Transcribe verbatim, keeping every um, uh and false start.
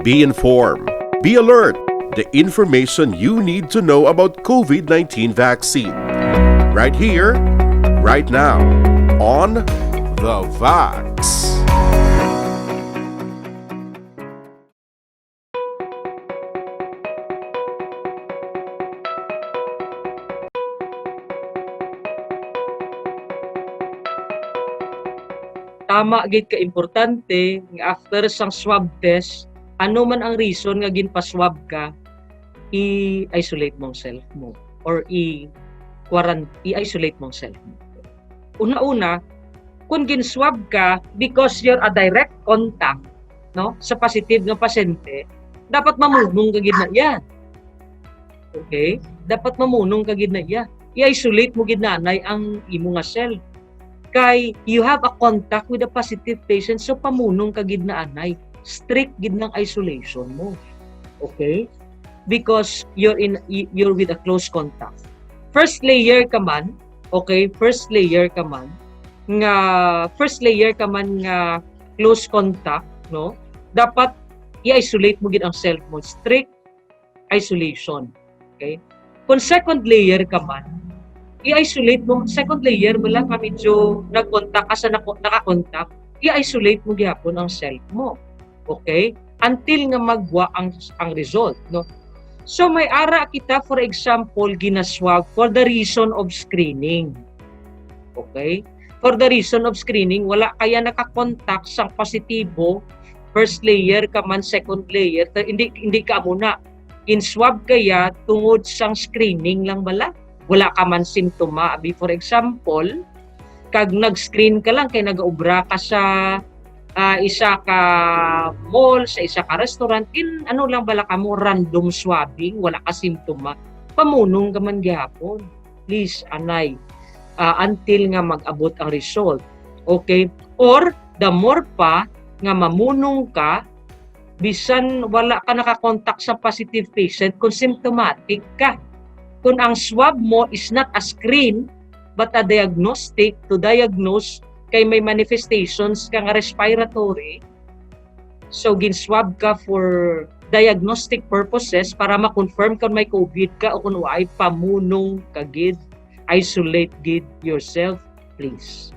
Be informed. Be alert. The information you need to know about COVID nineteen vaccine. Right here, right now, on The Vax. Tama gid ka importante nga after sang swab test, ano man ang reason nga ginpa-swab ka, i-isolate mo ang self mo or i-quarant-, i-isolate mo ang self mo. Una-una, kung gin-swab ka because you're a direct contact, no, sa positive nga pasyente, dapat mamunong ka gid na iya. Okay? Dapat mamunong ka gid na iya. I-isolate mo gid na anay ang imo nga self. Kay you have a contact with a positive patient, so pamunong ka gid na anay. Strict gid nang isolation mo. Okay? Because you're in, you're with a close contact. First layer ka man, okay? First layer ka man nga, first layer ka man nga close contact, no? Dapat i-isolate mo gid ang self mo. Strict isolation. Okay? Kung second layer ka man, i-isolate mo, second layer mo lang ka medyo nag-contact ka sa nako-, naka-contact, i-isolate mo gihapon ang self mo. Okay? Until nga magwa ang, ang result, no? So may ara kita, for example, ginaswab for the reason of screening. Okay? For the reason of screening, wala kaya naka-contact sang positibo, first layer ka man, second layer, ta-, hindi, hindi ka amo na. In-swab kaya tungod sang screening lang bala? Wala ka man simptoma. Abi, for example, kag nag-screen ka lang kay nagaobra ka sa, ah, isa ka mall, sa isa ka restaurant, in ano lang bala ka mo, random swabbing, wala ka simptoma, pamunong ka man gihapon. Please, anay, ah, until nga mag-abot ang result. Okay? Or, the more pa nga mamunong ka, bisan wala ka nakakontak sa positive patient, kung symptomatic ka. Kung ang swab mo is not a screen, but a diagnostic to diagnose kay may manifestations ka nga respiratory, so gin-swab ka for diagnostic purposes para ma-confirm kung may COVID ka o kung waay, pamunong ka gid, isolate gid yourself, please.